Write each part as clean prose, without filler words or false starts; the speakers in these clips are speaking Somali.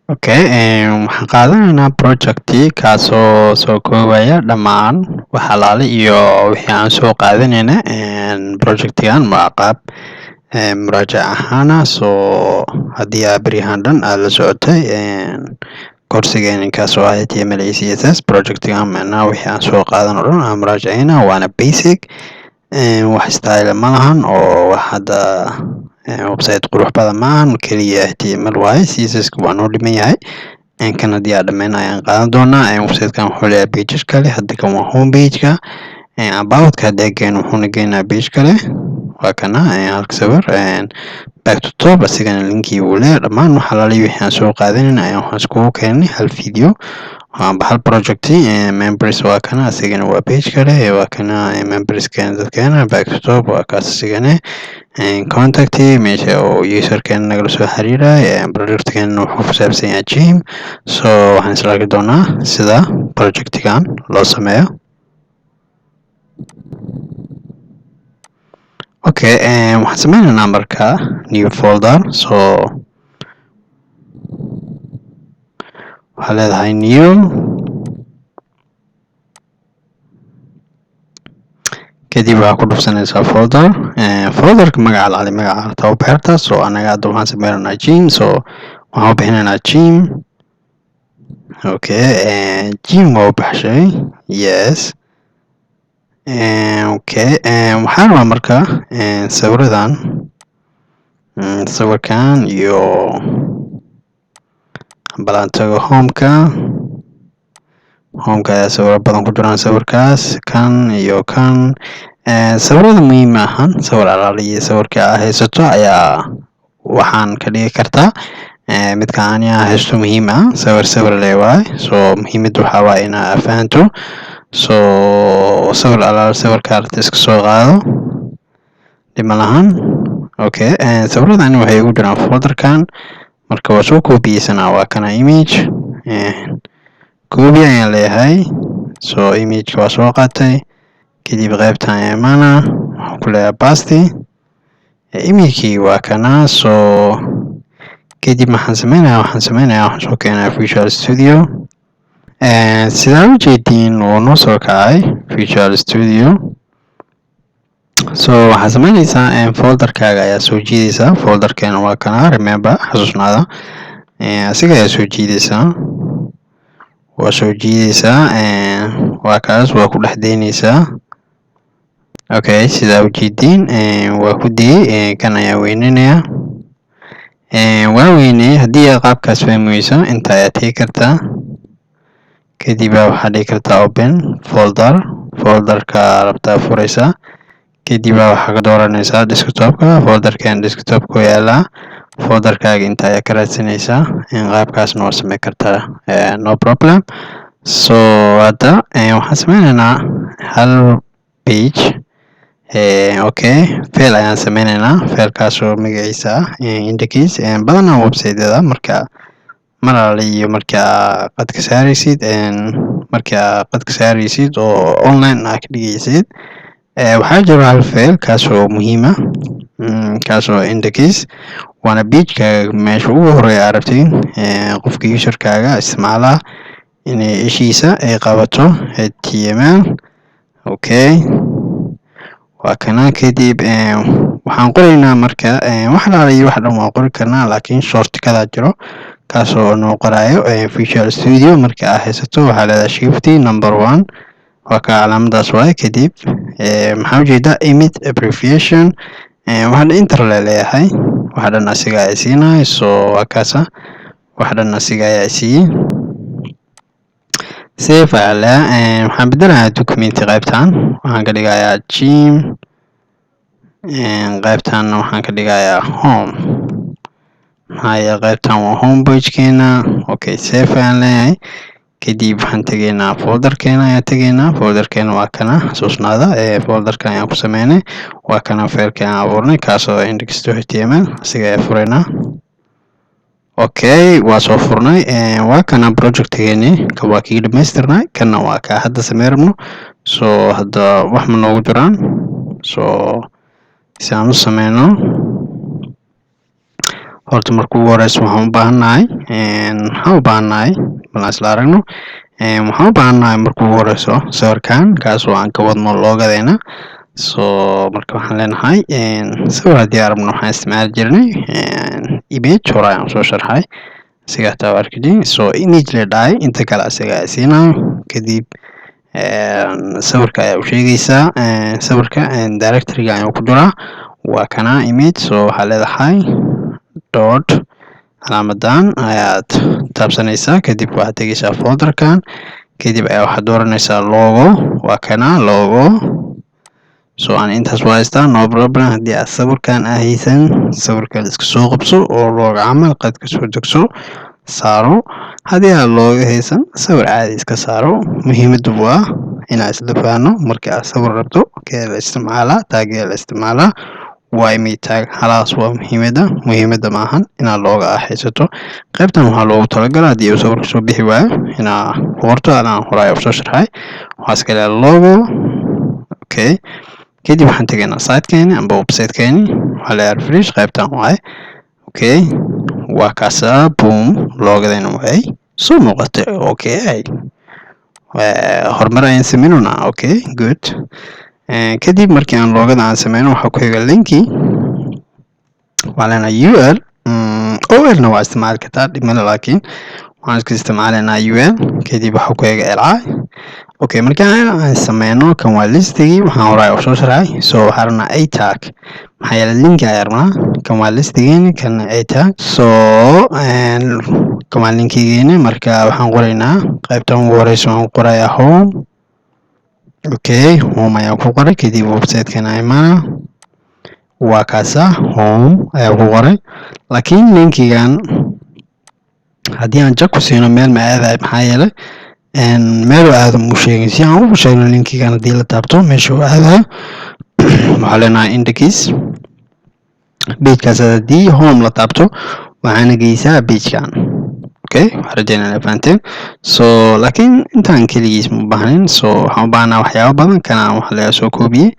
Okay, waxaan qaadanaynaa project kaasoo soo koobaya dhammaan wax alaale iyo wixii aan soo qaadanayna. Projectigan waa qaab muraajac ahaana. So haddii aa beryahan dhan aad la socotay koorsigeena kaasoo ah HTML iyo CSS, projectigan macnaha wixii aan soo qaadan oo dhan aan muraajaceyna, waana basic. Wax style ma lahan oo wax hadda website qurux badan maahan, keliya HTML waaye. CSS ka waa noo dhiman yahay, kan haddii aan dhammeyn ayaan qaadan doonaa. Website-kan wuxuu leeyahay pages kale. Hadda kan waa home page-ka. About-ka haddii aan geeno, wuxuuna geenaa page kale. Waa kana halka sawir, back to top, asigana linkii uu leeyahay. Dhammaan wax alaale wixii aan soo qaadanayna ayaan waxaan iskugu keenay hal video amba hal project. Members waa kana, asigana waa page kale. Waa kana memberskeena, dadkeena. Back to top waa kaas asigana. Contact, meesha oo userkeena nagala soo xiriirayo. Projectkeena wuxuu ku saabsan yahay gym, so waxaan isla arki doonaa sida projectigan loo sameeyo. Okay, waxaan sameynaynaa marka new folder. So waxaa leedahay new, kadib waxaa ku dhufsanaysaa folder. Folderka magaca lacali magaca rabtaa u bixirta. So anaga hadda waxaan sameynaynaa gym, so waxaan u bixinaynaa gym. Okay, gym waa u baxshay, yes. Okay, waxaan rabaa marka sawiradan, sawirkan iyo bal aan tago homeka. Homeka ayaa sawiro badan ku jiraan, sawirkaas, kan iyo kan. Sawirada muhiim ma ahan, sawir alaale iyo sawirka aa haysato ayaa waxaan ka dhigi kartaa. Midka ani aan haysto muhiim ah, sawir sawir le waaye. So muhiimadda waxaa waaye inaa fahanto. So sawir alaale sawirka rabta iska soo qaado, dhib ma lahan. Okay, sawiradani waxay igu jiraan folderkan, marka waa soo koobiyeysanaa. Waa kana image, copy ayaan leeyahay. So imageka waa soo qaatay, kadib qaybtan ayaan imaanaa, waxaan ku leeyahay paste. Imagekii waa kana. So kadib maxaan sameynayaa? Waxaan sameynayaa, waxaan soo keenayaa Visual Studio. Sidaa ujeediin, wuu noo soo kacay Visual Studio. So waxaad sameyneysaa, folderkaaga ayaa soo jiideysaa. Folderkeena waa kana, remember, xasuusnaada, asiga ayaa soo jiideysaa, waa soo jiideysaa, waa kaas, waa ku dhex dayneysaa. Okay, sidaa ujeediin, waa ku dayey. Kan ayaa weyninayaa, waa weyneyey. Haddii aad qaabkaas fahmi weyso, inta ayaa tegi kartaa, kadib waxaad dhigi kartaa open folder. Folderka rabtaa fureysaa, kadib waxaa ka dooranaysaa desktopka. Folderkan desktopka yaalaa, folderkaaga inta ayaa ka raadsanaysaa. Qaabkaasna waa sameyn kartaa, no problem. So hadda waxaan sameyneynaa hal page. Okay, file ayaan sameyneynaa, filekaasoo magaciisa ah index. Badanaa website-yada marka mar alle iyo marka qadka saareysid, marka qadka saareysid oo online aa ka dhigeysid, waxaa jiro hal file kaasoo muhiim ah, kaasoo index, waana pagekaaga meesha ugu horeeya aa rabtid qofka userkaaga isticmaalaha inay ishiisa ay qabato HTML. Okay, waa kana. Kadib waxaan qoreynaa marka wax alaala iyo wax dhan waan qori karnaa, laakiin shortcut jiro kaasoo noo qoraayo Visual Studio. Marka aad haysato, waxaa leedahay shift number 1, waa ka calaamadaas waaye. Kadib maxaa ujeedaa? Emit abbreviation. Waxaan enter leeyahay, waxa dhan asiga ayaa siinayo. So waa kaasa, wax dhan asiga ayaa siiyey. Save ayaa leeyahay. Waxaan bedelayaa document, qaybtan waxaan ka dhigayaa gym, qaybtan waxaan ka dhigayaa home, maxaa yeelay qaybtan waa home page-keena. Okay, save ayaan leeyahay. Kadib waxaan tegaynaa folderkeena ayaan tegaynaa. Folderkeena waa kana, xasuusnaada, folderkan ayaan ku sameynay. Waa kana fileka aan abuurnay, kaasoo index.html, asiga ayaa fureynaa. Okay, waa soo furnay. Waa kana projectgeeni, ka waa kii dhamaystirnay, kana waa kaa hadda samey rabno. So hadda wax ma noogu jiraan. So si aan u sameyno, Horta marka ugu horeysa waxaan u baahannahay, bal aan isla aragno. Waxaan u baahannahay marka ugu horeyso sawirkan, kaas oo aan ka wadno logodeena. So marka waxaan leenahay, sawir haddii aan rabno, waxaan isticmaali jirnay image. Hore ayaan usoo sharxay, asiga hataa waa arki jirin. So image la dhahay, inta kale asaga ayaa siinayo. Kadib sawirka ayaa u sheegaysaa, sawirka directoryga ayuu ku jiraa, waa kana image. So waxaa leedahay dot, calaamadan ayaad taabsanaysaa, kadib waxaad tegeysaa folderkan, kadib ayaa waxaad dooranaysaa logo, waa kana logo. So aan intaas waa haystaa, no problem. Haddii aad sawirkan aa haysan, sawirkan iska soo qabso oo logo camal qad ka soo degso, saaro. Haddii aad logo haysan, sawir caadi iska saaro. Muhiimaddu waa inaan isla fahanno. Marka aad sawir rabto, kee la isticmaalaa, tagee la isticmaalaa? Waa image tag. Halaas waa muhiimadda. Muhiimadda maahan inaad logo aa haysato. Qaybtan waxaa loogu talagalaa haddii uu sawirka soo bixi waayo inaa ku qorto. Anaan hore ayaa usoo sharxay. Waxaa iska leeyahay logo. Okay, kadib waxaan tegaynaa sitekeeni amba websitekeeni. Waxaa leeyahay refresh, qaybtan waaye. Okay, waa kaasaa, boom, logodeena waay soo muuqatay. Okay, horumar ayaan sameynaynaa. Okay, good. Kadib markii aan logoda aan sameyno, waxaa ku xiga linki. Waxaa leenahay ul, olna waa isticmaali kartaa, dhibmale, laakiin waxaan iska isticmaalaynaa ul. Kadib waxaa ku xiga li. Okay, marka aan sameyno, kan waa listigii, waxaan horay usoo sharxay. So waxaa rabnaa a tag, maxaa yeelay linki ayaa rabnaa. Kan waa listigeeni, kan a tag. So kan waa linkigeeni. Marka waxaan qoraynaa, qaybtan ugu horeysa waxaan qorayaa home. Okay, home ayaan ku qoray. Kadib website-kan imaana, waa kaasa, home ayaa ku qoray. Laakiin linkigan haddii aan jag ku siino, meel ma aadayo, maxaa yeelay meel uu aado muu sheegin. Si aan ugu sheegno linkigan haddii la taabto meesha uu aadayo, waxaa leenahay index pagekaas. Haddii home la taabto, waxaana geysaa pagekan. Okay, waxaan rajeynaa inaad fahanteen. So laakiin intaan keligiis ma baahnin. So waxaan u baahnaa waxyaabo badan. Kana waxaa leeyahay soo koobiye,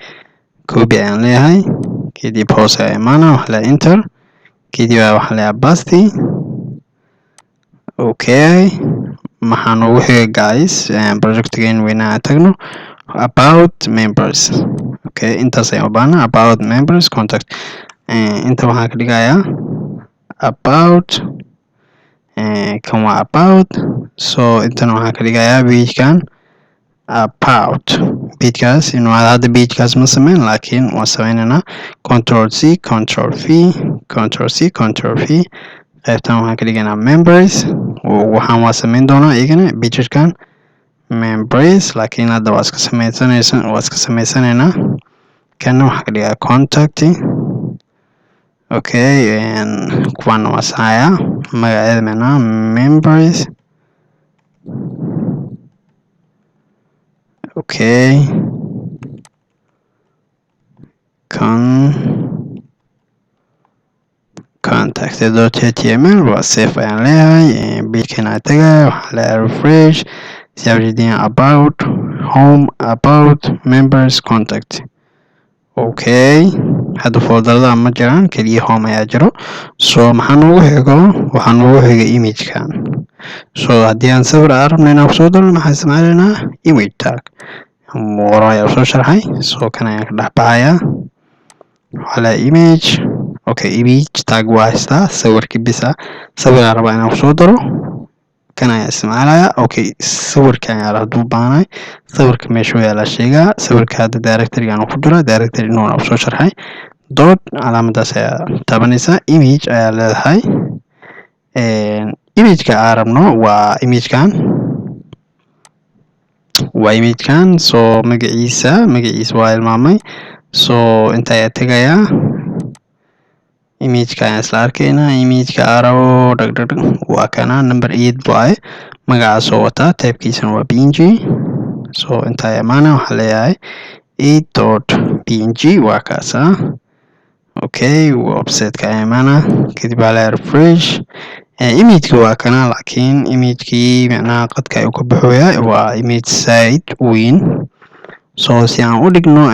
copy ayaan leeyahay. Kadib hoose ayaa imaana, waxaa leeyahay enter, kadib waxaa leeyahay paste. Okay, maxaa noogu xiga, guys? Projectgeen weynaa aan tagno, about, members. Okay, intaas ayaan u baahnaa: about, members, contact. Inta waxaan ka dhigayaa about, kan waa about. So intana waxaan ka dhigayaa pagekan about, pagekaas inuu hadda pagekaas ma sameyn, laakiin waan sameynaynaa. Control C, control V, control C, control V. Qaybtan waxaan ka dhigaynaa members. Waxaan waa sameyn doonaa iyagana pagekan members, laakiin hadda waa iska sameysanaysa, waa iska sameysanaynaa. Kana waxaan ka dhigaa contact. Okay, kuwaana waa saxayaa magacyada, macnaha members. Okay, kan contact.html waa save ayaan leeyahay. Pagekan aan tagaya, waxaan leeyahay refresh. Si aad ujeedin, about, home, about, members, contact. Okay, hadda folderada ma jiraan, keliya home ayaa jiro. So maxaa noogu xigo? Waxaa noogu xiga imagekan. So haddii aan sawir aan rabno inaan kusoo darno, maxaan isticmaalaynaa? Image tag, hore ayaa usoo sharxay. So kan ayaan ka dhex baxayaa, waxaa leeyahay image. Okay, image tag waa haystaa, sawirkii bisa. Sawir aan rabaa inaan kusoo daro, kan ayaan isticmaalayaa. Okay, sawirka ayaa hadduu baahanahay, sawirka meeshuu yaalaa sheegaa. Sawirka hadda directory-gan ku jira, directory noona usoo sharxay. Dot, calaamadaas ayaa taabanaysaa, image ayaa leedahay. Imageka aan rabno waa imagekan, waa imagekan. So magaciisa waa ilmaamay. So inta ayaa tegayaa, imageka ayaan isla arkaynaa. Imageka aan rabo, dhag dhag dhag, waa kana, number 8 waaye, magacaasoo wataa, typekiisana waa PNG. So inta ayaa imaana, waxaa leeyahay 8.png, waa kaasa. Okay, websiteka ayaa imaana, kadib waa leeyahay refresh. Imageka waa kana, laakiin imagekii macnaha qadka ayuu ka baxoyaa, waa image side weyn. So si aan u dhigno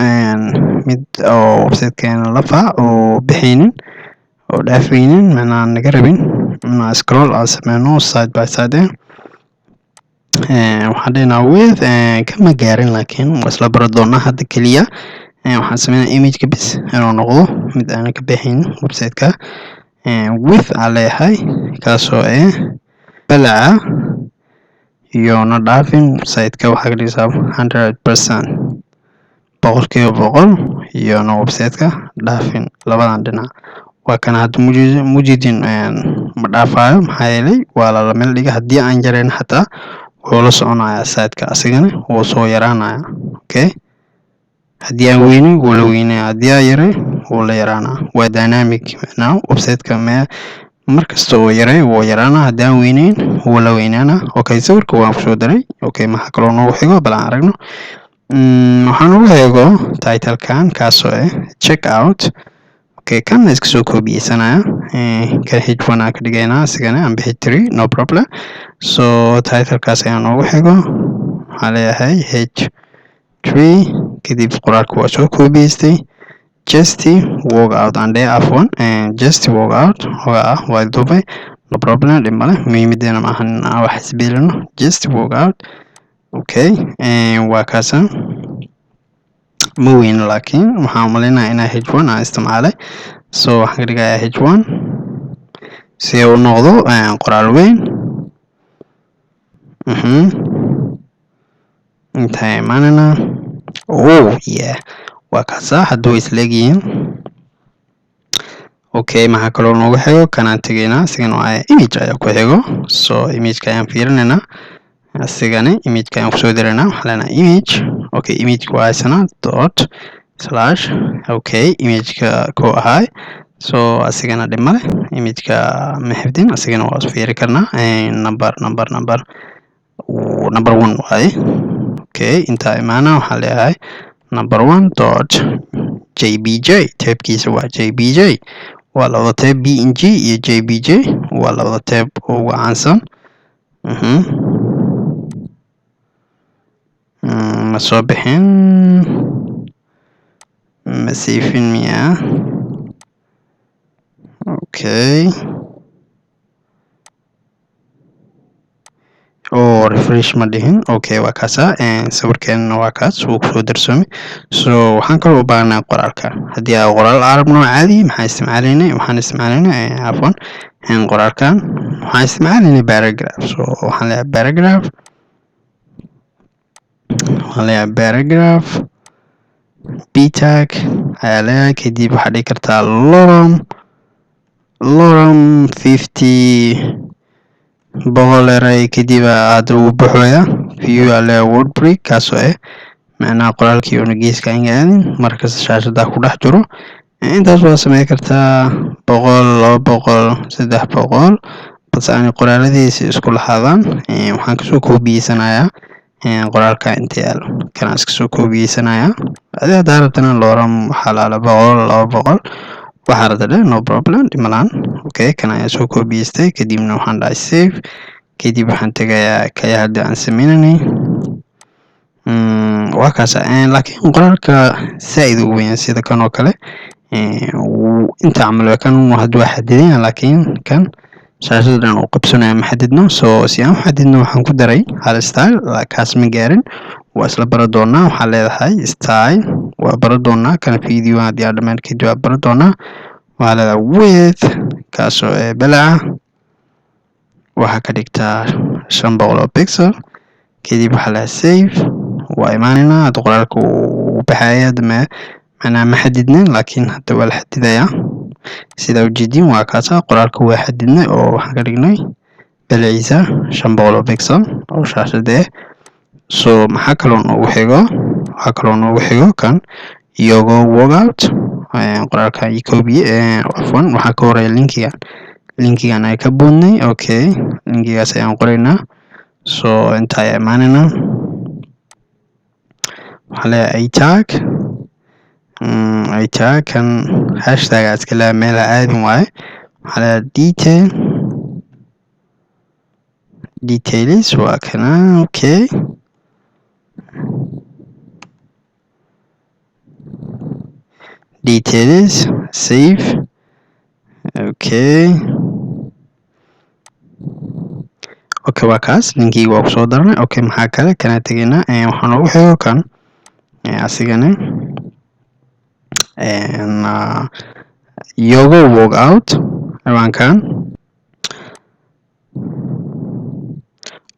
mid oo websitekeena lafa oo bixaynin, Oo dhaafaynin, macnaha naga rabin inaan scroll aan sameyno side by side. Waxaan dhehnaa width kama gaarin, laakiin waa isla bari doonaa. Hadda keliya waxaan sameynaa imageka bis inuu noqdo mid aanan ka bixin website-ka. Width aan leeyahay, kaasoo balaca iyo na dhaafin website-ka. Waxaa ka dhigaysaa 100%, 100%, iyo na website-ka dhaafin labadan dhinac. Waa kana hadda mujidin ma dhaafayo, maxaa yeelay waa lala meel dhiga. Haddii aan yareyn xataa wuxuu la soconayaa siteka, asigana wuu soo yaraanaya. Okay, haddii aan weynay wuu la weynaya, haddii aan yaray wuu la yaraanaa. Waa dynamic, macnaha website-ka mar kasta oo yaray wuu yaraanaa, haddii aan weyneyn wuu la weynaanaa. Okay, sawirka waan kusoo daray. Okay, maxaa kaloo noogu xigo? Bal aan aragno. Waxaa noogu xigo titlekan, kaasoo check out. Okay, kan iska soo koobiyeysanaya, kan h1 aan ka dhigaynaa isigana amba h3, no problem. So titlekaas ayaa noogu xigo. Waxaa leeyahay h3, kadib qoraalka waa soo koobiyeystay. Just work out and day, afwan, just work out hoga ah waa duubay. No problem, dhib male. Muhiimadeena maahan in aan wax isbeelino. Just work out. Okay, waa kaasa. Ma weyno, laakiin waxaan umaleynaya inaa h1 aan isticmaalay. So waxaan ka dhigayaa h1 si uu noqdo qoraal weyn. Intaan imaanayna. Oh yeah, waa kaasa. Hadda way isla egyihiin. Okay, maxaa kaloo noogu xigo? Kanaan tegaynaa, isigana waa image ayaa ku xigo. So imageka ayaan fiirinaynaa, asigana imageka ayaan kusoo diraynaa. Waxaan leenahay image. Okay, imageka waa haysanaa, dot slash. Okay, imageka ko ahaay. So asigana dhib male, imageka ma xifdin, asigana waa fiiri karnaa. Number number number number one waaye. Okay, intaa imaana, waxaan leeyahay number one dot jpg. Typekiisa waa jpg. Waa labada type, png iyo jpg, waa labada type ugu caansan. Ma soo bixin, ma siifin miyaa? Okay, oh, refresh ma dhihin. Okay, waa kaasa. Sawirkeenna waa kaas, wuu kusoo darsoomay. So waxaan kaloo u baahnaa qoraalka. Haddii aan qoraal arabno caadi, maxaa isticmaalaynay? Waxaan isticmaalaynay, cafwan, qoraalkan waxaan isticmaalaynay paragraph. So waxaan leeyahay paragraph, waxaan leeyahay paragraph, p tag ayaa leeyahay. Kadib waxaad dhigi kartaa lorem, lorem 50, 100 eray. Kadib hadda wuu baxoya. View aa leeyahay, word break, kaasoo macnaha qoraalkii una geeska aan aadin, markasta shaashada ku dhex jiro. Intaas waa samey kartaa, 100, 200, 300, balse aan qoraaladiisa isku lahaadaan. Waxaan kasoo koobiyeysanayaa qoraalka inta yaalo, kanaan iska soo koobiyeysanayaa. Adi haddaa rabtana lorem waxaa laala 100, 200, waxaa rabta dheh, no problem, dhib malaan. Okay, kan ayaan soo koobiyeystay. Kadibna waxaan dhahay save. Kadib waxaan tegayaa kaya hadda aan sameynanay. Waa kaas. Laakiin qoraalka zaaid u weyn sida kan oo kale inta camal kan hadda waa xadidan, laakiin kan shaashada dhan uu qabsanaya ma xadidno. So si aan u xadidno, waxaan ku daray hal style. Kaas ma gaarin, waa isla bara doonaa. Waxaa leedahay style, waa bara doonaa kan video haddii aan dhamaan kadib waa bara doonaa. Waxaa leedahay width, kaasoo balaca, waxaa ka dhigtaa 500 oo pixel. Kadib waxaa leedahay save. Waa imaanaynaa. Hadda qoraalka uu baxaya, hadda ma macnaha ma xadidnin, laakiin hadda waa la xadidayaa. Sidaa ujeediin, waa kaasa, qoraalka waa xadidnay oo waxaan ka dhignay balaciisa 500 oo pixel oo shaashada. So maxaa kaloo noogu xigo? Waxaa kaloo noogu xigo kan yoga workout. Qoraalka iyo copy, afwan, waxaa ka horeeya linkigan. Linkigan ay ka boodnay. Okay, linkigaas ayaan qoraynaa. So inta ayaa imaanaynaa, waxaan leeyahay a tag, a tag. Kan hashtag aa iska leeyahay, meel ha aadin waaye. Waxaa leeyahay detail, details waa kana. Okay, details, save. Okay, waa kaas, linkigi waa kusoo daranay. Okay, maxaa kale? Kanaa tegaynaa. Waxaa noogu xigo kan asigana yoga workout ciwaankan.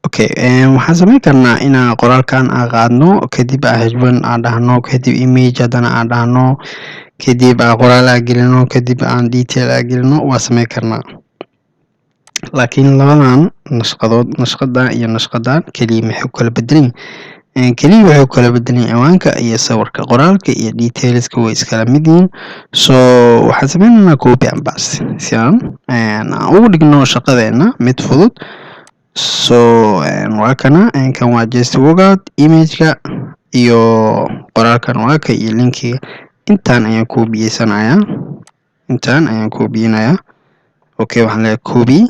Okay, waxaan sameyn karnaa inaan qoraalkan aan qaadno, kadib aan h1 aan dhahno, kadib image haddana aan dhahno, kadib aan qoraal aan gelino, kadib aan detail aan gelino. Waa sameyn karnaa, laakiin labadan nashqadood, nashqadan iyo nashqadan, keliya maxay ku kala bedelan? Keliya waxay ku kala bedelan ciwaanka iyo sawirka. Qoraalka iyo detailska way iskala mid yihiin. So waxaan sameynaynaa copy and paste si aan ugu dhigno shaqadeena mid fudud. So waa kana, kan waa just workout, imageka iyo qoraalkan waa ka iyo linkiga. Intaan ayaan koobiyeysanaya, intaan ayaan koobiyeynayaa. Okay, waxaan leeyahay copy.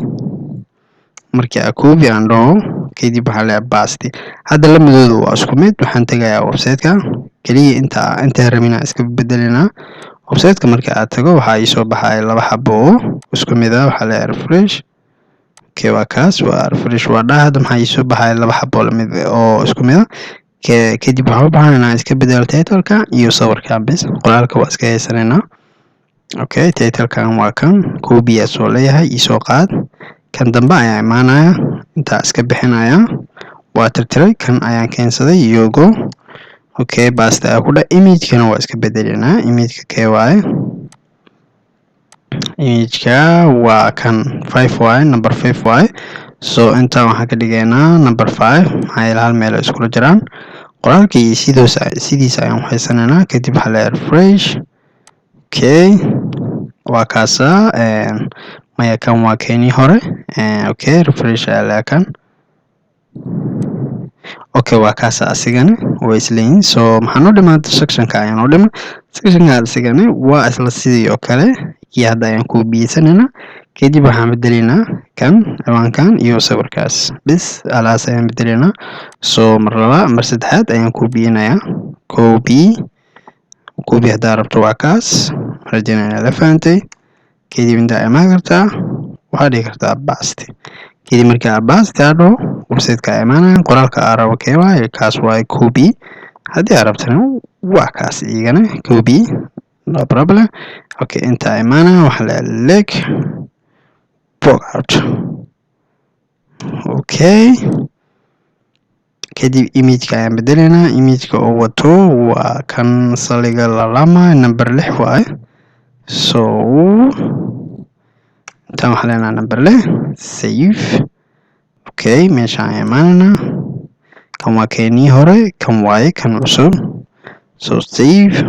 Markii aan copy aan dhaho, kadib waxaan leeyahay paste. Hadda lamadooda waa isku mid. Waxaan tegayaa website-ka, keliya inta rabin aan iska bedelinaa. Website-ka marka aad tago, waxaa iisoo baxaya laba xabo oo isku mid ah. Waxaa leeyahay refresh. Okay, waa kaas, waa refresh, waa dhaha. Hadda maxaa iisoo baxaya? Laba xabo lamid oo isku mid ah. Kadib waxaan u baahan inaan iska bedelo title-ka iyo sawirka bis, qoraalka waa iska haysanaynaa. Okay, title-kan waa kan, copy aa soo leeyahay, iisoo qaad. Kan dambe ayaa imaanaya, intaa iska bixinaya, waa tirtiray, kan ayaan keensaday, yoga. Okay, paste ayaa ku dha. Imagekana waa iska bedelinaa. Imageka kee waaye? Imageka waa kan, five waaye, number five waaye. So intaan waxaan ka dhigaynaa number five, maxaa yeele hal meel ay iskula jiraan. Qoraalka iyo sidoos sidiisa ayaan uhaysanaynaa. Kadib waxaa leeyahay refresh. Okay, waa kaasaa. Maya, kan waa keenii hore. Okay, refresh ayaa leeyahay kan. Okay, waa kaasa, asigana waa isleeyihin. So maxaa noo dhimaata? Sectionka ayaa noo dhima. Sectionka asigana waa isla sidii oo kale kii hadda ayaan koobiyeysanayna. Kadib waxaan bedeleynaa kan, ciwaankan iyo sawirkaas bis, alaas ayaan bedeleynaa. So mar laba, mar saddexaad ayaan koobiyeynayaa. Copy, copy haddaa rabto, waa kaas. Rajeynaya inaad la fahantay. Kadib intaa imaan kartaa, waxaad dhigi kartaa paste. Kadib markaa paste aa dhaho, website-ka aa imaanaya. Qoraalka aa rabo kee waaye? Kaas waaye. Copy haddii aa rabtana, waa kaas iyagana, copy, no problem. Okay, intaa imaanaya, waxaa leeyahay leg workout. Okay, kadib imageka ayaan bedeleynaa. Imageka oo wato waa kan saliga lalama, number 6 waaye. So intaan waxaa leenahay number 6, save. Okay, meeshaan ayaan imaanaynaa. Kan waa keenii hore, kan waaye kan cusub. So save.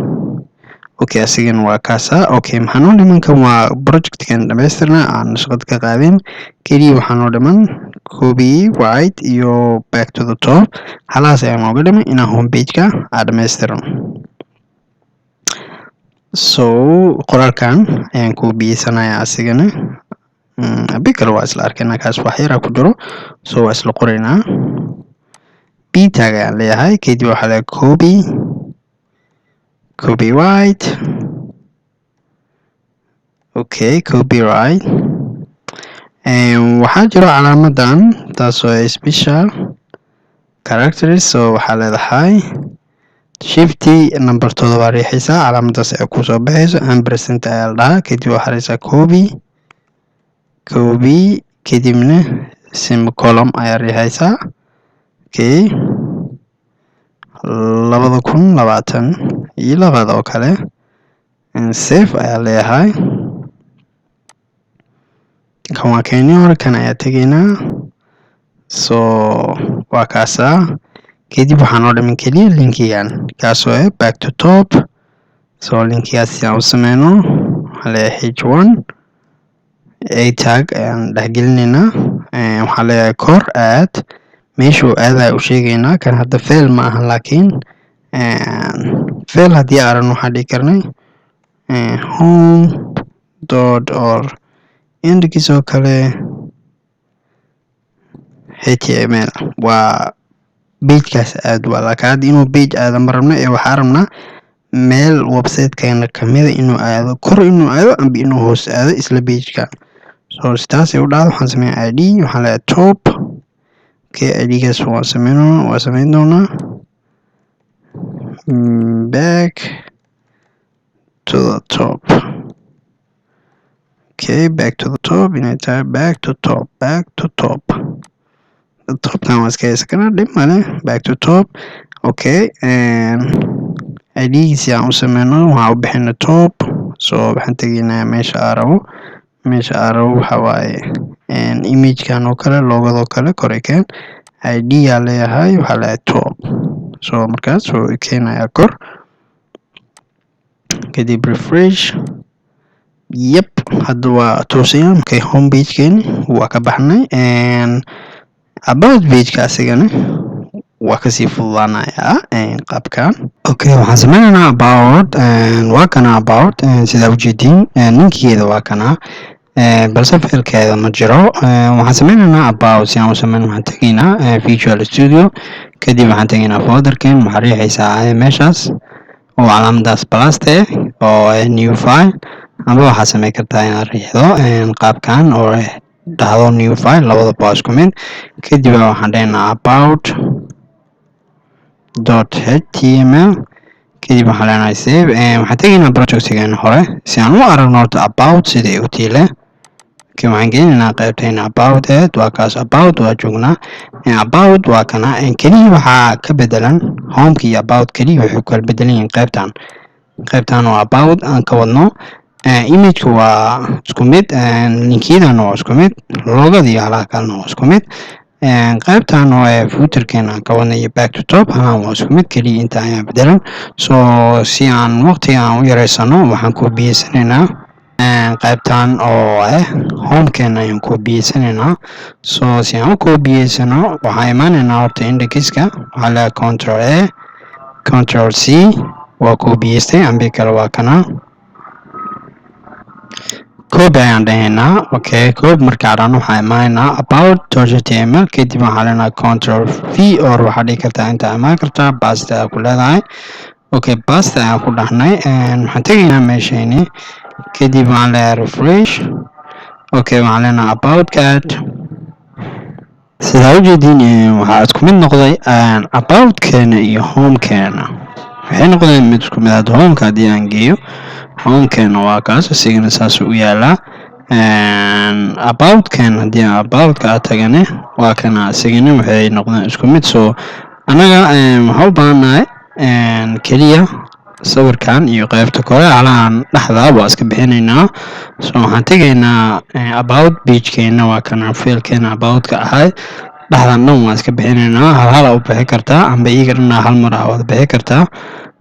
Okay, asigana waa kaasa. Okay, maxaa noo dhiman? Kan waa projectkan dhamaystirna aan shaqad ka qaadin. Keliya waxaa noo dhiman copy right iyo back to the top. Halahaas ayaa nooga dhiman inaan homepage-ka aa dhamaystirno. So qoraalkan ayaan koobiyeysanaya asigana. Abi kale waa isla arkaynaa, kaas wax yaraa ku jiro, so waa isla qoraynaa. P tag ayaan leeyahay. Kadib waxaa leeyahay copy, copyright. Okay, copyright. Waxaa jiro calaamadan taasoo special characters. So waxaa leedahay shift number 7 riixaysaa, calaamadaas ay kusoo baxayso, ampersand ayaa la dhahaa. Kadib waxaa riixaysaa copy, copy, kadibna semicolon ayaa riixaysaa. Okay, 2022 oo kale, save ayaa leeyahay. Kan waa keenii hore, kan ayaa tegaynaa. So waa kaasaa. Kadib waxaa noo dhiman keliya linkigan, kaasoo ah back to top. So linkigaas si aan u sameyno, waxaa leeyahay h1, a tag ayaan dhexgelinaynaa. Waxaa leeyahay kor aad, meeshuu aadaya u sheegaynaa. Kan hadda fail ma ahan, laakiin fail haddii aran waxaan dhihi karnay home dot or index oo kale html, waa pagekaas aad waa. Laakiin hadda inuu page aada ma rabno ee waxaa rabnaa Meel website-keena kamida inuu aado kor, inuu aado amba inuu hoos aado isla page-ka. So taas ay u dhacdo, waxaan sameeyaa id, waxaan leeyahay top. Okay, id-gaas waan sameyn doonaa back to the top. Okay, back to the top inay tahay, back to top, back to top. Topkan waa iska haysan karaa, dhib male. Back to top. Okay, id-giisi aan u sameyno, waxaan u bixina top. So waxaan tegaynaa meesha aan rabo. Meesha aan rabo waxa waaye imagekan oo kale, logodoo kale kor keen. Id aa leeyahay, waxaa leeyahay top. So markaas wuu keenayaa kor. Kadib refresh. Yep, hadda waa toosaya. Okay, home page-keeni waa ka baxnay. About page-ka asigana waa kasii fududaanayaa qaabkan. Okay, waxaan sameynaynaa about. Waa kana about, sidaa ujeediin linkigeeda waa kana, balse filekeeda ma jiro. Waxaan sameynaynaa about. Si aan u sameyno, waxaan tegaynaa Visual Studio. Kadib waxaan tegaynaa folderken. Waxaa riixaysaa meeshaas oo calaamadaas pluste oo new file, amba waxaad sameyn kartaa inaad riixdo qaabkan oo dhahdo new file. Labadaba waa isku mid. Kadib waxaan dhahaynaa about.html. Kadib waxaan leenahay save. Waxaan tegaynaa projectigeena hore si aan u aragno horta about sidai u tiile. Okay, waxaan gelinaynaa qaybteena about eed. Waa kaas about, waa joognaa. About waa kana. Keliya waxaa ka bedelan homeka iyo about. Keliya waxay kala bedelan yihiin qaybtan oo about aan ka wadno. Imageka waa isku mid, linkiyadana waa isku mid, logoda iyo halaha kalena waa isku mid. Qaybtan oo footerkeena aan ka wadna iyo back to top halaan waa isku mid, keliya inta ayaa bedelan. So si aan waqtiga aan u yareysano, waxaan koobiyeysaneynaa qaybtan oo ah homekeena ayaan koobiyeysanaynaa. So si aan u koobiyeysano, waxaan imaanaynaa horta indexka. Waxaa leeyahay Control A, Control C, waa koobiyeystay. Ambi kale waa kana, copy ayaan dhahaynaa. Okay, copy marka dhahno, waxaan imaanaynaa about.html. Kadib waxaan leenahay Control V, or waxaa dhihi kartaa intaa imaan kartaa, paste ayaa ku leedahay. Okay, paste ayaan ku dhahnay. Waxaan tegaynaa meeshayni. Kadib waxaan leeyahay refresh. Okay, waxaan leenahay about cat. Sidaa ujeediin, waxaa isku mid noqday aboutkeena iyo homekeena, waxay noqdeen mid isku mid. Hadda homeka haddii aan geeyo, homekeena waa kaas, isigana saas u yaalaa. Aboutken haddii aan aboutka a tagane, waa kana, isigana waxay noqdeen isku mid. So annaga waxaa u baahannahay keliya sawirkan iyo qaybta kore. Halahan dhexda waa iska bixinaynaa. So waxaan tegaynaa about pagekeena. Waa kana filekeena aboutka ahay. Dhexdan dhan waa iska bixinaynaa. Hal hala u bixi kartaa, amba iyaga dhanna hal mar aa wada bixi kartaa.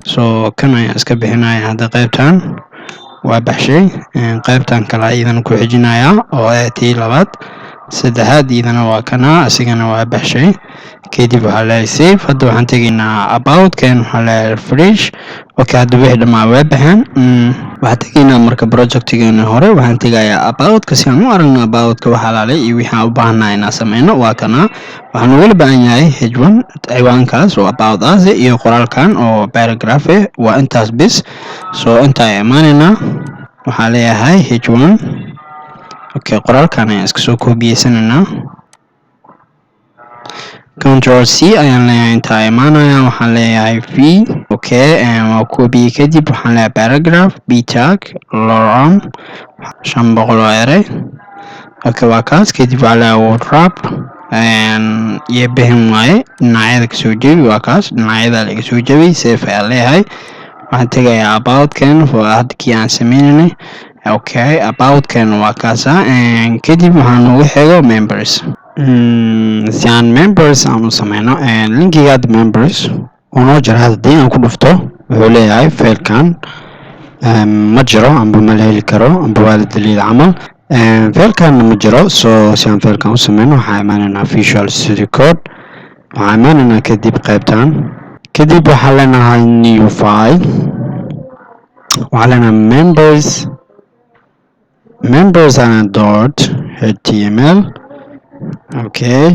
So kan ayaan iska bixinaya hadda. Qaybtan waa baxshay. Qaybtan kale iyadana ku xijinaya oo ah tii labaad, saddexaad, iyadana waa kana, isigana waa baxshay. Kadib waxaa leeyahay save. Hadda waxaan tegaynaa aboutken, waxaa leeyahay refresh. Okay, hadda wixii dhammaa way baxeen. Waxaan tegaynaa marka projectigeena hore. Waxaan tegayaa aboutka si aan u aragno aboutka waxa alaalay iyo wixii aan u baahannahay inaan sameyno. Waa kana. Waxaan ugala baahan yahay h1, ciwaankaas oo about us, iyo qoraalkan oo paragraph eh. Waa intaas bis. So inta ay imaanaynaa, waxaa leeyahay h1. Okay, qoraalkan ayaan iska soo koobiyeysananaa. Control C ayaan leeyahay. Intaa imaanaya, waxaan leeyahay V. Okay, waa koobiyey. Kadib waxaan leeyahay paragraph, p tag, lorem, 500 oo eray. Okay, waa kaas. Kadib waxaa leeyahay word wrap iyo bixin waaye, dhinacyada kasoo jebi. Waa kaas, dhinacyada laga soo jebiyey. Save ayaa leeyahay. Waxaan tegayaa aboutkan, hadda kii aan sameynaynay. Okay, aboutkan waa kaasa. Kadib waxaa noogu xigo members. Si aan members aan u sameyno, linkiga hadda members uu noo jira. Haddii aan ku dhufto, wuxuu leeyahay filekan ma jiro, amba ma la heli karo, amba waa la daliil camal, filekanna ma jiro. So si aan filekan u sameyno, waxaa imaanaynaa Visual Studio Code. Waxaa imaanaynaa kadib qaybtan. Kadib waxaa leenahay new file. Waxaa leenahay members, members and .html. Okay,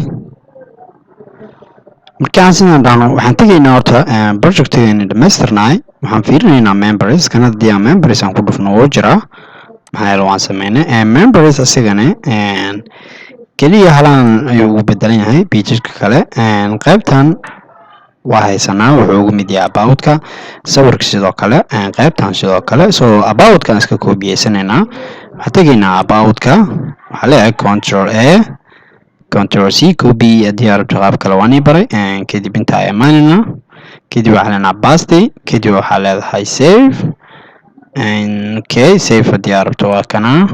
Marka aan sidaan dhahno, waxaan tegaynaa horta projectgeena dhamaystirnaay. Waxaan fiirinaynaa members kan. Haddii aan members aan ku dhufno, wuu jiraa, maxaa yeele waan sameynay members. Asigana keliya halaan ayuu ugu bedelan yahay pageska kale. Qaybtan waa haysanaa, wuxuu ugu mid yahay aboutka, sawirka sidoo kale, qaybtan sidoo kale. So aboutkan iska koobiyeysanaynaa. Waxaan tegaynaa aboutka, waxaa leeyahay Control A, Control C, copy. Haddii aad rabto qaab kale waan ii baray. Kadib intaa imaanaynaa, kadib waxaa leenaha paste, kadib waxaa leedahay save. Okay, save haddii aad rabto waa kana,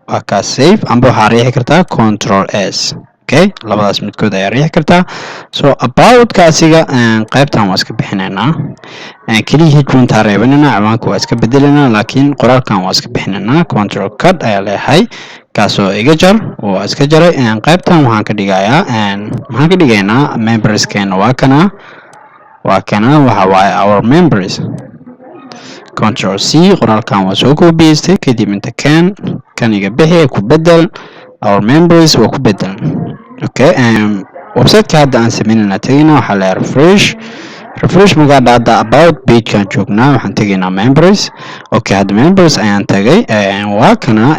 waa kaas save, amba waxaa riixi kartaa Control S. Okay, labadaas midkood ayaa riixi kartaa. So aboutka asiga qaybtan waa iska bixinaynaa, keliya h1 taa reebanaynaa. Ciwaanka waa iska bedelaynaa, laakiin qoraalkan waa iska bixinaynaa. Control cut ayaa leeyahay, kaasoo iga jar, waa iska jaray. Qaybtan waxaan ka dhigayaa, maxaan ka dhigaynaa? Memberskeena waa kana, waa kana, waxa waaye our members. Control C, qoraalkan waa soo koobiyeystay. Kadib inta kan kan iga bixi, ku bedel our members, waa ku bedel. Okay, websiteka hadda aan sameynayna tegayna, waxaa leeyahay refresh. Refresh magaadha, hadda about pagekaan joognaa, waxaan tegaynaa members. Okay, hadda members ayaan tagay, waa kana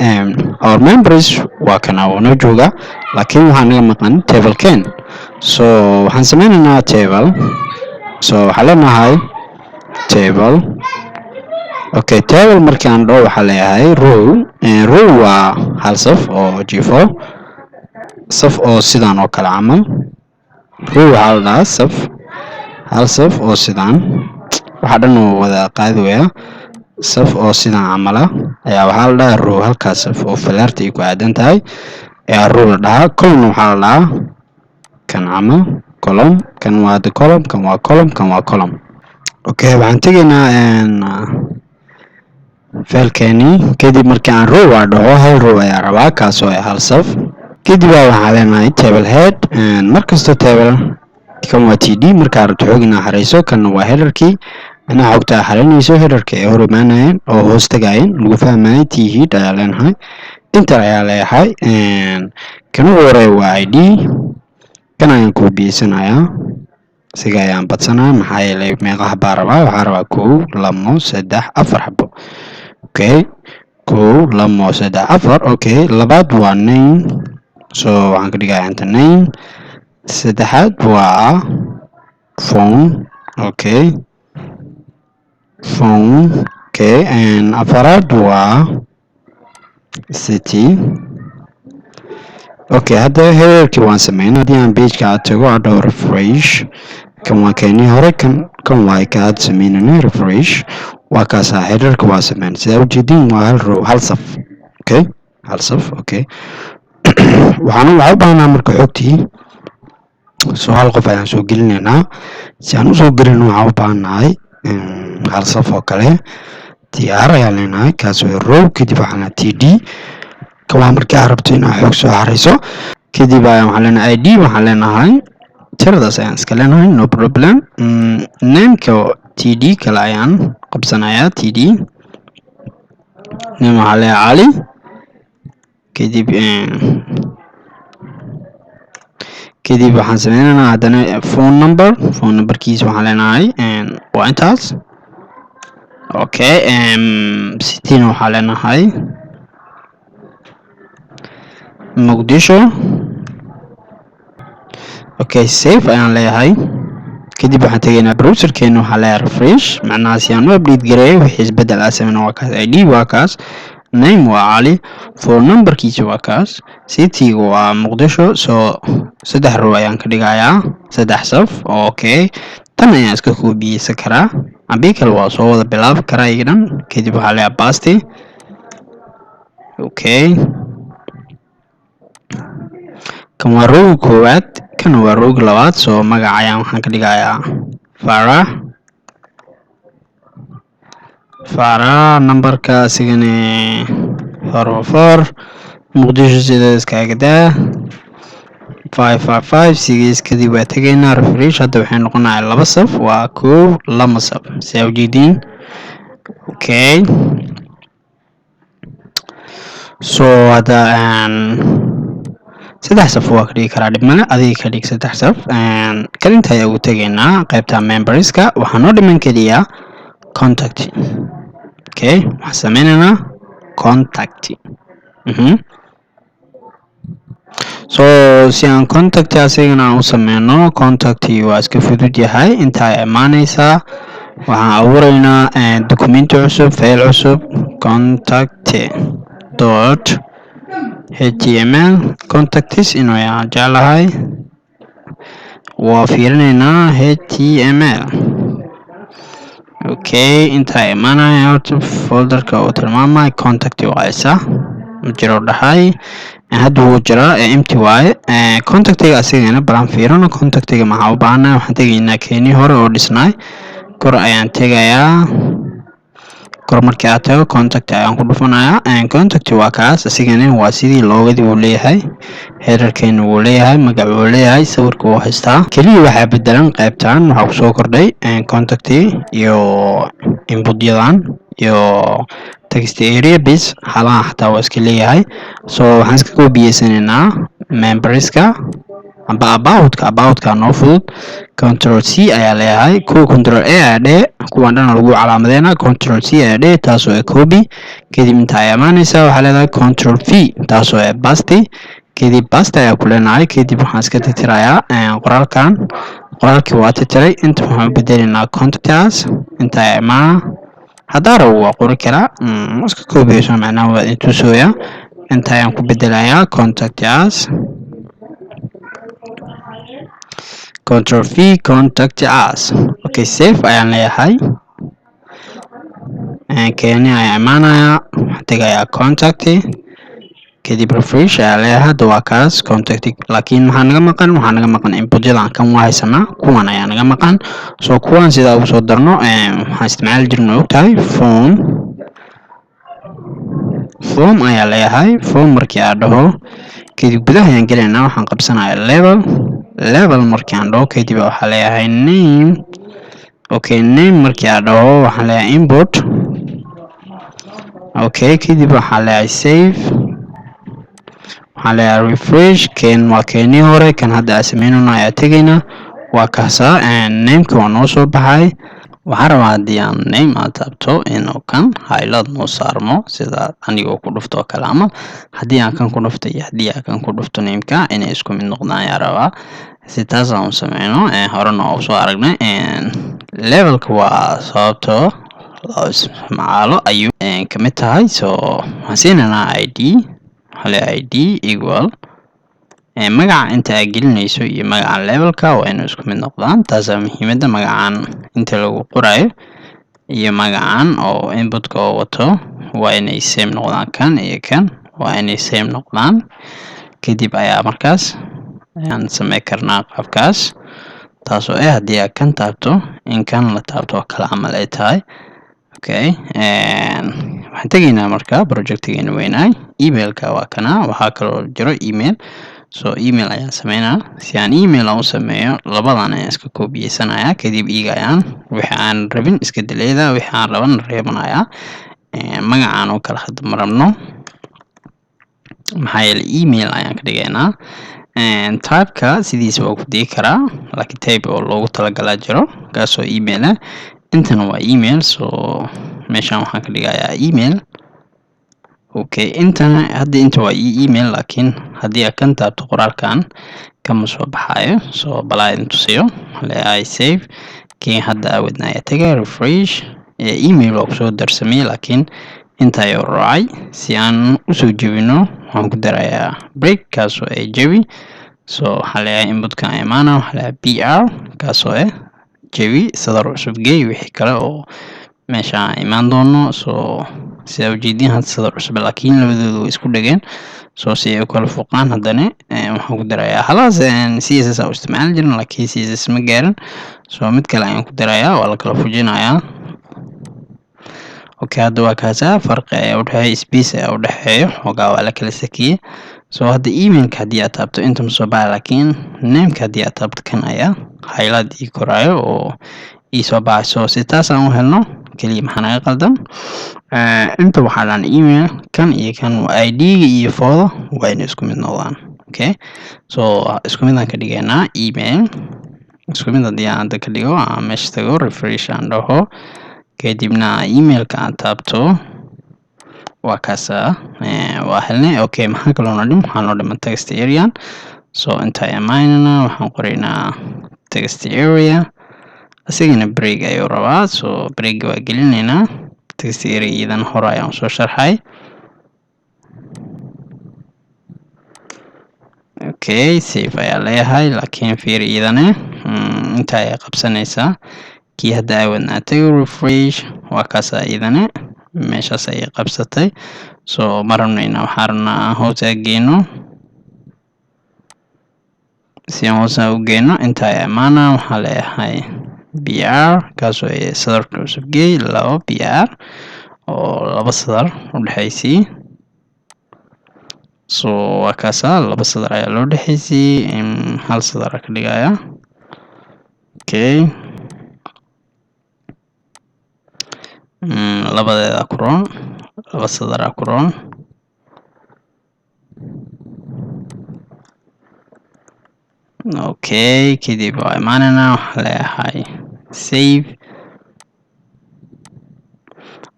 our members, waa kana, waa noo jooga, laakiin waxaa naga maqan tableken. So waxaan sameynaynaa table. So waxaa leenahay table. Okay, table markaan dhaho, waxaa leeyahay row. Row waa hal saf oo jifo, saf oo sidaan oo kale camal. Row waxaa la dhahaa saf, hal saf oo sidaan, waxaa dhan uu wada qaadi waya. Saf oo sidaan camala ayaa waxaa la dhahaa row. Halkaas saf oo falaarta ay ku aadan tahay ayaa row la dhahaa. Column waxaa la dhahaa kan camal, column. Kan waa the column, kan waa column, kan waa column. Okay, waxaan tegaynaa filekeenii. Kadib markii aan row aa dhaho, hal row ayaa rabaa, kaasoo ah hal saf. Kadib waxaa leenahay table head. Markasta table kan waa td, markaa rabto xog inaa xareyso. Kanna waa headerkii, inaa xogta aa xareynayso, headerka ay hor imaanayeen oo hoos tagayeen lagu fahmayay. T head ayaa leenahay, enter ayaa leeyahay. Kan ugu horeeya waa id. Kan ayaan koobiyeysanaya, isiga ayaan badsanaa, maxaa yeelay meeqa xabaa rabaa? Waxaa rabaa kow, lamo, saddex, afar xabo. Okay, kow, lamo, saddex, afar. Okay, labaad waa name, so waxaan ka dhigayaa inta name. Saddexaad waa phone. Okay, phone. Okay, and afaraad waa city. Okay, hadda headerkii waan sameyn. Haddii aan pageka aad tago, hadhow refresh, kan waa keenii hore, kan waa ka aad sameynana. Refresh, waa kaasaa, headerka waa sameyn. Sidaa ujeedin, waa hal row, hal saf. Okay, hal saf. Okay, waxaa u baahnaa marka xogtii. So hal qof ayaan soo gelinaynaa. Si aan usoo gelino, waxaan u baahannahay hal saf oo kale. Tr ayaan leenahay, kaas waa row. Kadib waxaan lenahay td. Waa markii aad rabto inaad xog soo xareyso. Kadib ayaan waxaan leenahay id, waxaan leenahay tiradaas ayaan iska leenahay, no problem. Nameka td kale ayaan qabsanayaa. Td name waxaa leeyahay Cali. Kadib waxaan sameynaynaa haddana phone number. Phone numberkiisa waxaan leenahay waa intaas. Okay, cityna waxaa leenahay Muqdisho. Okay, save ayaan leeyahay. Kadib waxaan tegaynaa browserkeena, waxaa leeyahay refresh, macnaha si aan u update gareeyo wixii isbeddel aa sameyna. Waa kaas, id waa kaas, name waa Cali, phone numberkiisa waa kaas, cityga waa Muqdisho. So saddex row ayaan ka dhigayaa, saddex saf. Okay, tan ayaan iska koobiyeysan karaa, haddii kale waa soo wada bilaabi karaa iga dhan. Kadib waxaa leeyahay paste. Okay, kan waa rowga koowaad, kana waa rowga labaad. So magaca ayaan waxaan ka dhigayaa Farah. Farah, numberka asigana 4 4, Muqdisho sida iskaga daa, 555 6. Kadib waa tegaynaa refresh. Hadda waxay noqonayaa laba saf, waa kow, lama saf, si aa ujeediin. Okay, so hadda Saddex saf waa ka dhigi karaa, dhib male, adiga ka dhig saddex saf. Kalinta ayaa ugu tegaynaa qaybta memberska. Waxaa noo dhiman keliya contact. Okay, waxaan sameynaynaa contact. So si aan contact asigana aan u sameyno, contact waa iska fudud yahay. Inta ay imaaneysaa, waxaan abuureynaa documenti cusub, file cusub, contact.html. Contacts inuu ayaan jeclahay. Waa fiirineynaa HTML. Okay, intaa imaanaya horta folderka uu tilmaamay contact waa isa ma jiro dhahay. Hadda wuu jiraa, empty waaye contactiga asigana. Balaan fiirino contactiga maxaa u baahannahay. Waxaan tegaynaa keenii hore oo dhisnaay. Kor ayaan tegayaa. Kor markii aad tago, contact ayaan ku dhufanayaa. Contact waa kaas. Asigana waa sidii loogadii uu leeyahay, headerkeena wuu leeyahay, magac wuu leeyahay, sawirka wuu haystaa. Keliya waxaa bedelan qaybtan, waxaa kusoo kordhay contact iyo inputyadan iyo text area bis. Halaha xataa waa iska leeyahay. So waxaan iska koobiyeysaneynaa memberska amba aboutka. Aboutka noo fudud. Control C ayaa leeyahay, kuwa control A ayaa dhee, kuwan dhan lagu calaamadeynaa. Control C ayaa dhee, taasoo ah copy. Kadib inta ay imaaneysaa, waxaa leedahay control V, taasoo ah paste. Kadib paste ayaa ku leenahay. Kadib waxaan iska tirtirayaa qoraalkan. Qoraalkii waa tirtiray. Inta waxaan u bedeleynaa contact us. Inta ayaa imaana, haddaa rabo waa qori karaa, iska koobiyeyso, macnaha waa idin tusooya. Inta ayaan ku bedelayaa contact us. Control V, contact us. Okay, save ayaan leeyahay. Keeni ayaa imaanaya, waxaan tegayaa contact, kadib refresh ayaa leeyahay. Hadda waa kaas contact, laakiin maxaa naga maqan? Waxaa naga maqan inputyadan. Kan waa haysanaa, kuwan ayaa naga maqan. So kuwan sidaa ugu soo darno, waxaan isticmaali jirna, ogtahay, form. Form ayaa leeyahay. Form markii aan dhaho, kadib gudaha ayaan gelaynaa. Waxaan qabsanayaa label. Label markii aan dhaho, kadib waxaa leeyahay name. Okay, name markii aan dhaho, waxaan leeyahay input. Okay, kadib waxaan leeyahay save, waxaan leeyahay refresh. Ken waa keenii hore, kan hadda aan sameynayno ayaa tegaynaa. Waa kaasaa, nameka waa noo soo baxay. Waxaan rabaa haddii aan name aad taabto inuu kan highlight noo saarmo, sida anigoo ku dhufto oo kale, ama haddii aan kan ku dhufto iyo haddii aan kan ku dhufto, nameka inay isku mid noqdaan ayaa rabaa. Si taas aan u sameyno, horena waa usoo aragnay, labelka waa sababtoo loo isticmaalo ayuu kamid tahay. So waxaan siinaynaa id. Waxaa leeyahay id equal magaca inta aad gelinayso iyo magaca labelka waa inay isku mid noqdaan. Taasaa muhiimadda. Magacan inta lagu qorayo iyo magacan oo inputka oo wato waa inay same noqdaan. Kan iyo kan waa inay same noqdaan. Kadib ayaa markaas ayaan samey karnaa qaabkaas, taasoo ah haddii aad kan taabto in kan la taabto oo kale camal ay tahay. Okay, waxaan tegaynaa marka projectigeena weynaay. Emailka waa kana. Waxaa kaloo jiro email. So email ayaan sameynaa. Si aan email aan u sameeyo, labadan ayaan iska koobiyeysanaya. Kadib iga ayaan wixii aan rabin iska dileeda, wixii aan raban reebanayaa. Magacaan oo kale hadda ma rabno, maxaa yeelay email ayaan ka dhigaynaa. Typeka sidiisa waa ku digi karaa, laakiin type oo loogu talagalaa jiro, kaasoo email ah. Intana waa email, so meeshan waxaan ka dhigayaa email. Okay, intana hadda inta waa email, laakiin haddii aad kan taabto, qoraalkan kama soo baxayo. So balaa idin tusiyo. Waxaan leeyahay save. Kii hadda aawadna ayaa tegaya, refresh. Email waa kusoo darsamay, laakiin inta ayuu raacay. Si aan usoo jebino, waxaan ku darayaa break, kaasoo ay jebi. So waxaa leeyahay inputkan imaana, waxaa leeyahay br, kaasoo ah jebi, sadar cusub geey wixii kale oo meesha aan imaan doono. So sidaa ujeediin, hadda sadar cusub, laakiin labadooda way isku dhegeen. So si ay u kala foqaan, haddana waxaan ku darayaa halaas CSS aan u isticmaali jirin, laakiin CSS ma gaarin. So mid kale ayaan ku darayaa, waa la kala fujinayaa. Okay, hadda waa kaasaa, farqi ayaa udhexeeya, space ayaa udhexeeyo, xoogaa waa la kala sakiyey. So hadda emailka haddii aad taabto, inta ma soo baxa, laakiin nameka haddii aad taabto, kan ayaa highlight ii koraayo oo ii soo baxay. So si taas aan u helno, keliya maxaa naga qaldan? Inta waxaa dhan email, kan iyo kan waa id-ga iyo fooda waa inay isku mid noqdaan. Okay, so isku mid aan ka dhigaynaa. Email isku mid haddii aan hadda ka dhigo, aan meesha tago, refresh aan dhaho, kadibna emailka aan taabto, waa kaasa, waa helnay. Okay, maxaa kaloo noo dhim? Waxaa noo dhiman text area. So inta imaanayna, waxaan qoraynaa text area. Asigana break ayuu rabaa, so break waa gelinaynaa. Text area iyadan hore ayaan soo sharxay. Okay, save ayaa leeyahay, laakiin fiir, iyadana inta ayay qabsanaysaa. Kii hadda aawadnaa tago, refresh, waa kaasa, iyadana meeshaas ayay qabsatay. So ma rabno ina, waxaan rabnaa hoos aa geyno. Si aan hoos u geyno, inta ayaa imaana, waxaa leeyahay br, kaasoo ay sadarka cusub geey, 2 br oo laba sadar u dhexaysii. So waa kaasa, laba sadar ayaa loo dhexaysiyey, hal sadar ka dhigaya. Okay, labadeeda ku roon, laba sadaraa ku roon. Okay, kadib waa imaanaynaa, waxaa leeyahay save.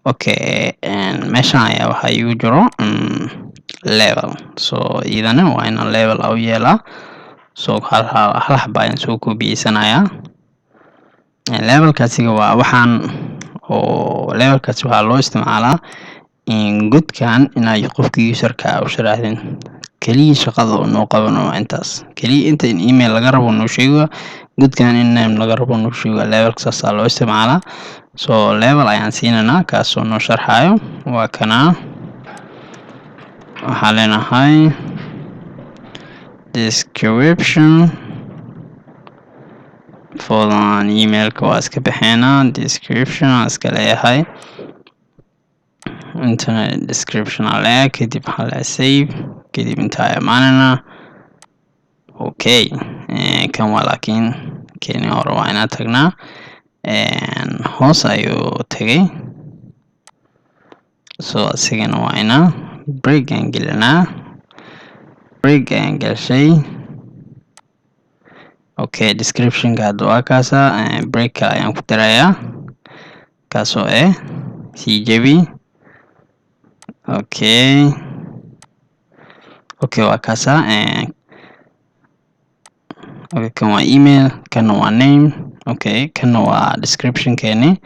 Okay, meeshan ayaa waxaa iigu jiro level, so iyadana waa inaan level u yeelaa. So hal hal xaba ayaan soo koobiyeysanaya. Levelkaasiga waa waxaan oo levelkaasi waxaa loo isticmaalaa in godkan inay qofka userka u sharaxdin. Kaliya shaqada uu noo qabano waa intaas kaliya, inta in email laga rabo noo sheego, godkan in name laga rabo noo sheego. Levelka saasaa loo isticmaalaa. So level ayaan siinaynaa kaasoo noo sharxayo. Waa kana, waxaa leenahay description. Fadlan emailka waa iska bixinaa, description aan iska leeyahay, intana description aan leeyahay. Kadib waxaa leeyahay save, kadib intaa imaanayna. Okay, kan waa, laakiin keni hore waa inaan tagnaa, hoos ayuu tagay. So asigana waa inaa break aan gelinaa. Break ayaan gelshay. Okay, descriptionka hadda waa kaasa. Break kale ayaan ku darayaa, kaasoo eh sii jebi. Okay, waa kaasa. Okay, kan waa email, kana waa name. Okay, kana waa description keeni,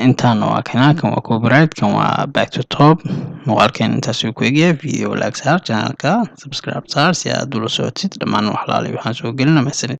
intaana waa kana, kan waa copyright, kan waa back to top. Muuqaalkeen intaas uu ku egyahay. Video like saar, channelka subscribe saar si aad ula socotid dhammaan waxlaalay waxaan soo gelina. Mahadsanid.